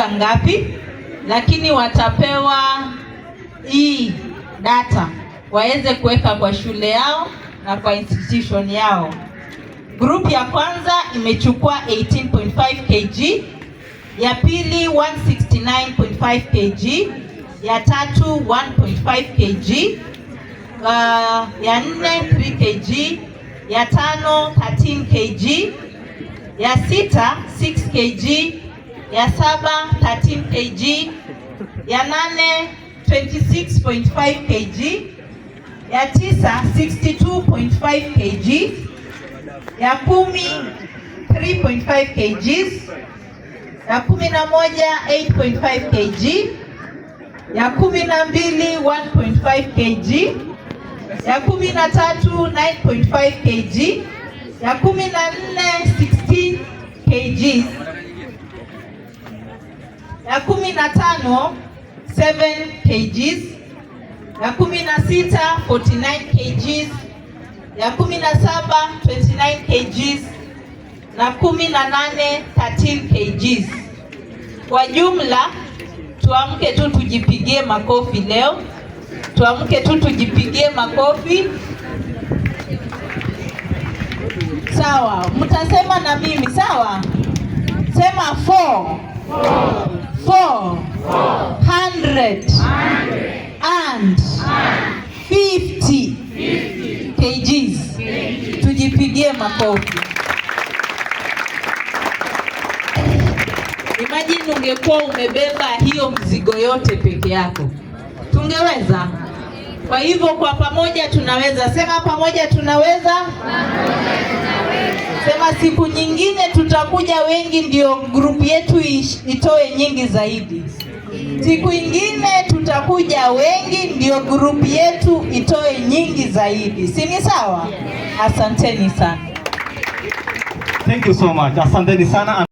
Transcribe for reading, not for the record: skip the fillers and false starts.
Ngapi, lakini watapewa hii data waweze kuweka kwa shule yao na kwa institution yao. Group ya kwanza imechukua 18.5 kg, ya pili 169.5 kg, ya tatu 1.5 kg, ya nne 3 kg, ya tano 13 kg, ya sita 6 kg, ya saba 13 kg, ya nane 26.5 kg, ya tisa 62.5 kg, ya 10 3.5 kgs, ya 11 8.5 kg, ya 12 1.5 kg, ya 13 9.5 kg, ya 14 16 kg, ya 15 7 kgs, ya 16 49 kgs, ya 17 29 kgs na 18 13 kgs. Kwa jumla, tuamke tu tujipigie makofi leo, tuamke tu tujipigie makofi. Sawa, mtasema na mimi sawa? Sema 4 450 kgs. Tujipigie makofi. Imagine ungekuwa umebeba hiyo mzigo yote peke yako, tungeweza? Kwa hivyo kwa pamoja tunaweza. Sema pamoja tunaweza. Sema siku nyingine tutakuja wengi, ndio group yetu itoe nyingi zaidi. Siku ingine tutakuja wengi, ndio group yetu itoe nyingi zaidi, si ni sawa? Asanteni sana. Thank you so much. Asanteni sana.